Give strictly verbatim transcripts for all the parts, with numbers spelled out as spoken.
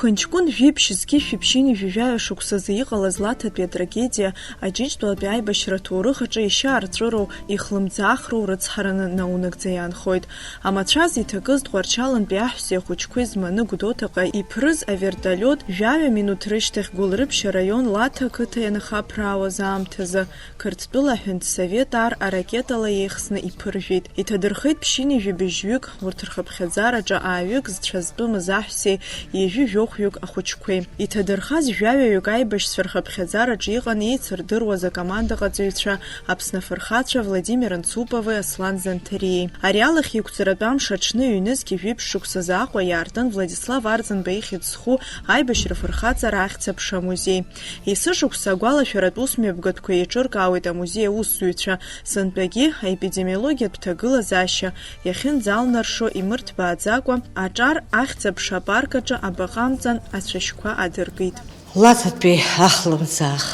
Ԥынҷкәын жәиԥшь зқьышәи ԥшьынҩажәи жәаҩа шықәсазы иҟалаз Лаҭатәи атрагедиа, Аџьынџьтәылатәи аибашьра аҭоурых аҿы ишьа арҵәыроу, ихлымӡаахроу рыцҳараны наунагӡа иаанхоит. Амацәаз иҭакыз Тҟәарчалантәи аҳәсеи ахәыҷқәеи зманы Гәдоуҭаҟа иԥрыз аверталиот жәаҩа минуҭ рышьҭахь Гәылрыԥшь араион Лаҭа ақыҭа ианахаԥраауаз аамҭазы Қырҭтәыла аҳәынҭсовет ар аракетала еихсны иԥыржәеит. Иҭадырхеит ԥшьынҩажәи быжьҩык, урҭ рхыԥхьаӡараҿы ааҩык зцәа зтәымыз аҳәсеи ҩажәи жәохәҩык ахәыҷқәеи. Иҭадырхаз жәаҩаҩык аибашьцәа рхыԥхьаӡараҿы иҟан еицырдыруаз акомандаҟаҵаҩцәа, Аԥсны афырхацәа Владимир Анцупови Аслан Занҭариеи. Ари алахь еиқәҵаратәы амш аҽны ҩнызқь жәиԥшь шықәсазы Аҟәа иаартын Владислав Арӡынба ихьӡ зху аибашьра афырхаҵара ахьӡ-аԥша амузеи. Есышықәса агәалашәаратә усмҩаԥгатәқәа еиҿыркаауеит амузеи аусзуҩцәа, сынтәагьы аепидемиологиатә ҭагылазаашьа иахьынӡалнаршо имырҭбааӡакәа, аҿар ахьӡ-аԥша апарк аҿы абаҟа амҵан ацәашьқәа адыркит. Лаҭатәи ахлымӡаах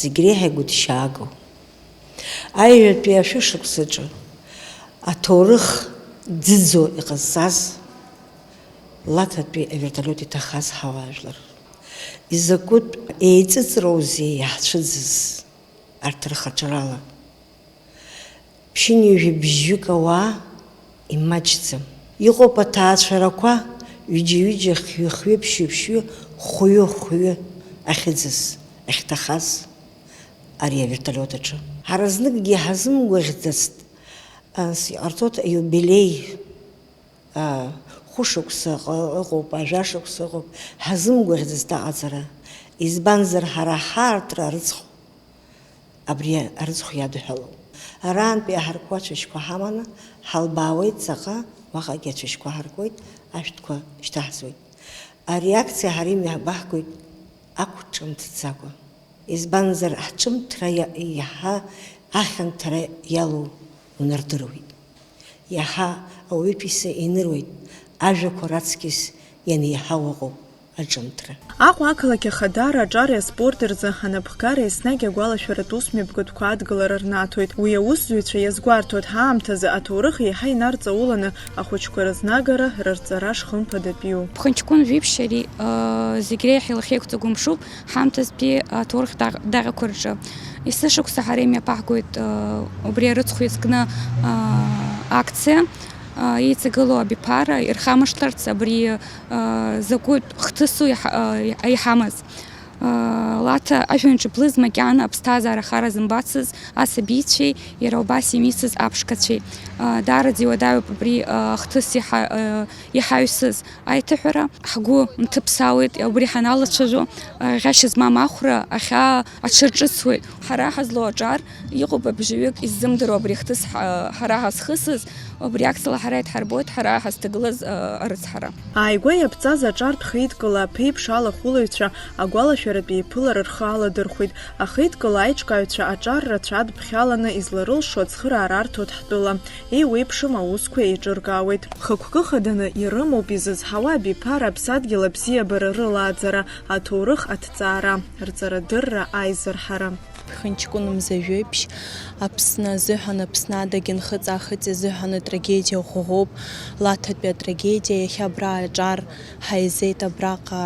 зегь реиҳа игәыҭшьаагоу, аҩбатәи ашәышықәсаҿы аҭоурых ӡыӡо иҟазҵаз Лаҭатәи аверталиот иҭахаз ҳауаажәлар. Изакәытә еиҵыҵроузеи иаҳцәыӡыз арҭ рхаҿрала? Ԥшьынҩажәи бжьҩык ауаа имаҷӡам. Иҟоуп аҭаацәарақәа, ҩыџьа-ҩыџьа, хҩы-хҩы, ԥшьҩы-ԥшьҩы, хәҩы-хәҩы ахьыӡыз, ахьҭахаз ари аверталиот аҿы. Ҳара зныкгьы иҳазымгәаӷьӡацт, ас иҟарҵоит аиубилеи. Хәышықәса ыҟоуп, ажәашықәса ыҟоуп, ҳазымгәаӷьӡацт аҟаҵара, избанзар, ҳара ҳаартра арыцхә абри арыцхә иадҳәалоуп. Арантәи иаҳарку ацәашьқәа ҳаманы ҳалбаауеит, ҵаҟа уаҟагьы ацәашьқәа ҳаркуеит, ашәҭқәа шьҭаҳҵоит. Ари акциа ҳара имҩаԥаҳгоит ақәҿымҭӡакәа. Избанзар, ҳҿымҭра иа-, иаҳа ахьанҭара иалоу унардыруеит. Иаҳа ауаҩытәыҩса иныруеит, ажәақәа раҵкьыс ианеиҳау ыҟоуп аҿымҭра. Аҟәа ақалақь ахадара аҿари аспорти рзы анапхгара еснагь агәалашәаратә усмҩаԥгатәқәа адгылара рнаҭоит. Уи аусзуҩцәа иазгәарҭоит ҳаамҭазы аҭоурых еиҳа инарҵауланы ахәыҷқәа рызнагара, рырҵара шхымԥадатәиу. Ԥхынҷкәын жәиԥшь ари, ыы, зегь реиҳа илахьеиқәҵагәымшуп ҳаамҭазтәи аҭоурых даҟ-, даҟьақәа рҿы. Есышықәса ҳара имҩаԥаҳгоит, ыы, убри арыцхә иазкны, ыы, акциа, ыы, еиҵагылоу абиԥара ирхамышҭларц абри, ыы, закәытә хҭысу иҳа-, ыы, иҳамаз. Лаҭа ажәҩан ҿыблыз макьана аԥсҭазаара хара зымбацыз асабицәеи иара убас имицыз аԥшқацәеи. Даараӡа иуадаҩуп абри ахҭыс иҳа-, иҳаҩсыз аиҭаҳәара. Ҳгәы нҭыԥсаауеит, убри ҳаналацәажәо, ӷьашьа змам ахәра ахьаа аҽарҿыцуеит. Ҳара ҳазлоу аҿар иҟоуп абжаҩык иззымдыруа абри ахҭыс ҳа-, ҳара ҳазхысыз. Убри акциала ҳара идҳарбоит ҳара ҳазҭагылаз, ы, арыцҳара. Ааигәа иаԥҵаз аҿартә хеидкыла аԥеиԥш алахәылаҩцәа агәалашәаратә еиԥылара рхы аладырхәит. Ахеидкыла аиҿкааҩцәа аҿар рацәа адԥхьаланы изларылшо ацхыраара арҭоит ҳтәыла. Еиуеиԥшым аусқәа еиҿыркаауеит. Хықәкы хаданы ирымоуп изызҳауа абиԥара аԥсадгьыл абзиабара рылааӡара, аҭоурых аҭҵаара, рҵарадырра аизырҳара. Ԥхынҷкәын мза жәиԥшь, Аԥсны азыҳәан, Аԥсны адагьы Нхыҵ-аахыҵ азыҳәан атрагедиа ӷәӷәоуп, Лаҭатәи атрагедиа, иахьа абра аҿар ҳаизеит абраҟа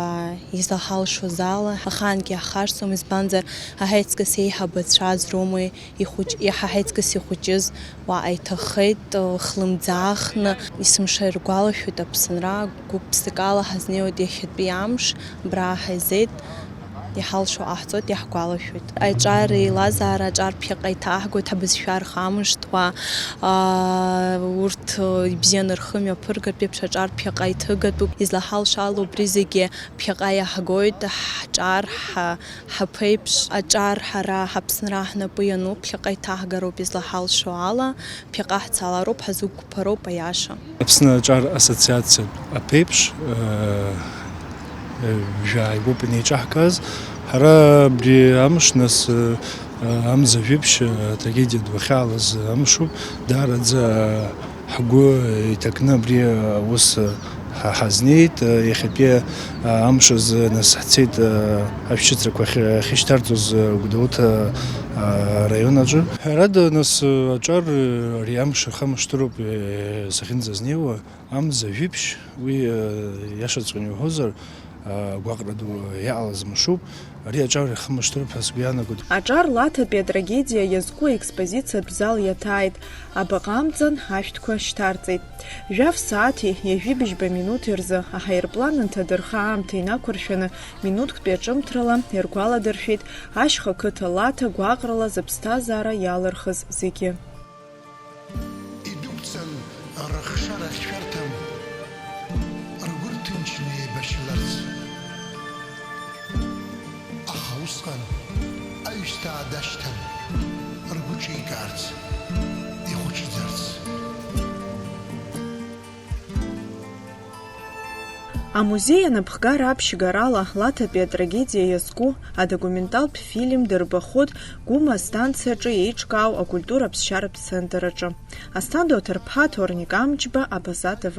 излаҳалшоз ала, ахаангьы иаҳхашҭуам, избанзар, аҳәеиҵкыс еиҳабацәа азроуми ихәыҷ-, иаҳа ҳаиҵкыс ихәыҷыз уаҟа иҭахеит, хлымӡаахны, есымша иргәалашәоит Аԥсынра, гәык-ԥсыкала ҳазнеиуеит иахьатәи амш, абра ҳаизеит. Иҳалшо ҟаҳҵоит, иаҳгәалашәоит. Аҿар еилазаара аҿар ԥхьаҟа иҭаҳгоит, ҳабызшәа рхамышҭуа, аа, урҭ, э, ибзианы рхы мҩаԥыргартә еиԥш аҿар ԥхьаҟа иҭыгатәуп. Излаҳалшо ала убри зегьы ԥхьаҟа иаҳгоит, ҳҿар, ҳа-, ҳаԥеиԥш аҿар ҳара ҳаԥсынра ҳнапы иануп, ԥхьаҟа иҭаҳгароуп излаҳалшо ала. Ԥхьаҟа ҳцалароуп, ҳазуқәԥароуп аиаша. Аԥсны аҿар ассоциациатә аԥеиԥш, э, э, жәааигәоуп инеиҿаҳкааз. Ҳара абри амш, нас, э, э, амза жәиԥшь, э, атрагедиа ду ахьаалаз амшуп. Даараӡа ҳгәы иҭакны абри аус, э, ҳа-, ҳазнеит. Э, иахьатәи, э, амш азы, нас, ҳцеит, э, ашәшьыцрақәа ахьы-, ахьышьҭарҵоз, э, Гәдоуҭа, э, араион аҿы. Ҳәарада, нас, э, аҿар, э, ари амш ахамышҭыроуп, э, сахьынӡазнеиуа, амза жәиԥшь, уи, э, иашаҵәҟьаны иуҳәозар, Гәаҟра ду иаҟалаз мшуп, ари аҿар ирхымышҭроуп ҳәа сгәы иаанагоит. Аҿар Лаҭатәи атрагедиа иазку аекспозициатә зал иаҭааит, абаҟа амҵан ашәҭқәа шьҭарҵеит. Жәаф сааҭи ҩажәи быжьба минуҭи рзы аҳаирплан анҭадырха аамҭа инақәыршәаны, минуҭктәи аҿымҭрала иргәаладыршәеит ашьха қыҭа Лаҭа гәаҟрала зыԥсҭазаара иалырхыз зегьы. Идәықәҵан рыхшара ахьшәарҭам, ргәы рҭынчны еибашьларц. Аха усҟан аҩсҭаа дашьҭан, ргәы ҿикаарц, ихәаҽӡарц. Амузеи анапхгара аԥшьгарала Лаҭатәи атрагедиа иазку адокументалтә фильм дырбахуеит Гәыма астанциаҿы еиҿкаау акультура аԥсшьаратә центр аҿы. Асҭанда Оҭырԥҳа, Ҭорник Амҷба, Абаза Т В.